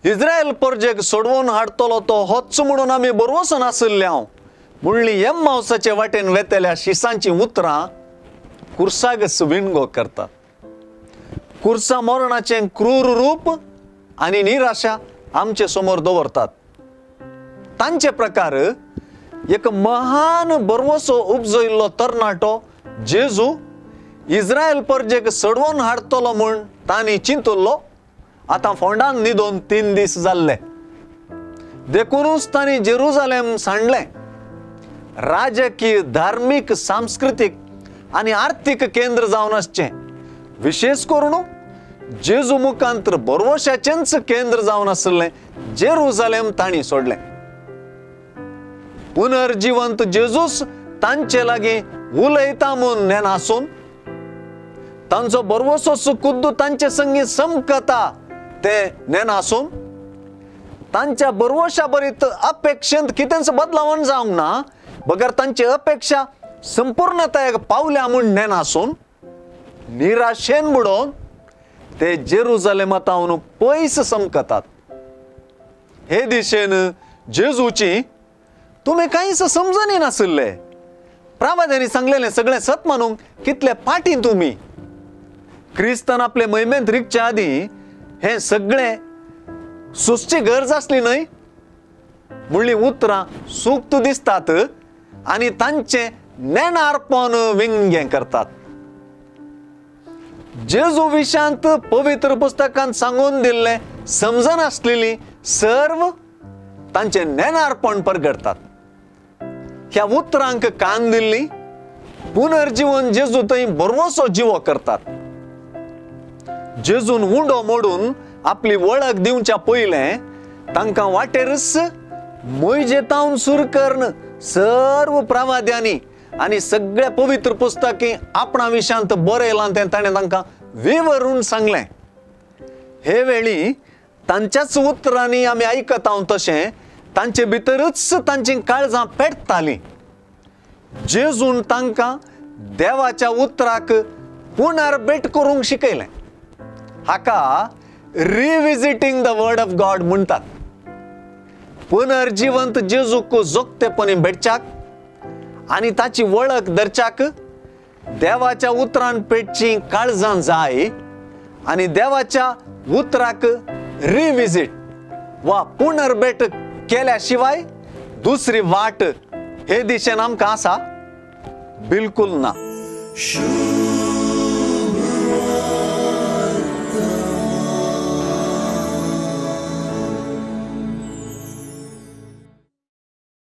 इस्रायल परजेक सोडवून हाडटलो तो होच म्हणून आमी बरवसून आशिल्ले हांव म्हणली एम्मावसाचे वाटेन वेतल्या शिसांचीं उतरां कुर्सागच विणगो करतात. कुर्सा मरणाचें क्रूर रूप आनी निराशा आमचे समोर दवरतात. तांचे प्रकार एक महान बरवसो उपजयल्लो तरणाटो जेजू इस्रायल परजेक सडवून हाडटलो म्हूण तांणी चिंतुल्लो. आतां फोंडान न्हिदोन 3 दीस जाल्ले, देखूनच तांणी जेरुजालेम सांडलें. राजकीय, धार्मीक, सांस्कृतीक आनी आर्थीक केंद्र जावन आसचें, विशेष करून जेजू मुखांतर बरवशाचेंच केंद्र जावन आशिल्लें जेरुजालेम तांणी सोडलें. पुनर्जिवंत जेजूस तांचे लागीं उलयता म्हूण नेनासून तांचो बरवसो कुद्दू तांचे संगी समकता ते नेनासून तांच्या बरवशा बरीत अपेक्षेंत कितेंच बदलावण जावंक ना, बगर तांची अपेक्षा संपूर्णतायेक पावल्या म्हूण नेनासून निराशेन बुडोवन ते जेरुजालेमांत पयस समकतात. हे दिशेन जेजूची तुमी कांयच समजणी नाशिल्ले. प्रावाद्यांनी सांगलेलें सगळें सत मानूंक कितले पाटी तुमी. क्रिस्तान आपले महिमेंत रिगच्या आदीं हें सगळें सुचची गरज आसली न्हय म्हणली उतरां सुक्त दिसतात आनी तांचें नेणारपण विंगें करतात. जेजू विशांत पवित्र पुस्तकांत सांगून दिल्लें समजनासलेली सर्व तांचें नेणारपण परगटतात. ह्या उतरांक कान दिल्ली पुनर्जीवन जेजू थंय बरवसो जिवो करतात. जेजून उंडो मोडून आपली वळख दिवच्या पयलें तांकां वाटेरच मोयजेतावन सुरू करून सर्व प्रवाद्यांनी आनी सगळ्या पवित्र पुस्तकी आपणा विशांत बरयलां तें ताणें तांकां विवरून सांगलें. हे वेळी तांच्याच उतरांनी आमी आयकता हांव तशें तांचे भितरूच तांची काळजां पेटतालीं. जेजून तांकां देवाच्या उतराक पुनर्भेट करूंक शिकयलें. हाका revisiting the word of God म्हणटात. पुनर्जिवंत जेजूक जोगतेपणी भेटच्याक आनी ताची वळख धरच्याक देवाच्या उतरान पेटची काळजां जाय आनी देवाच्या उतराक रिविजीट वा पुनर्भेट केल्या शिवाय दुसरी वाट हे दिशेन आमकां आसा बिलकुल ना.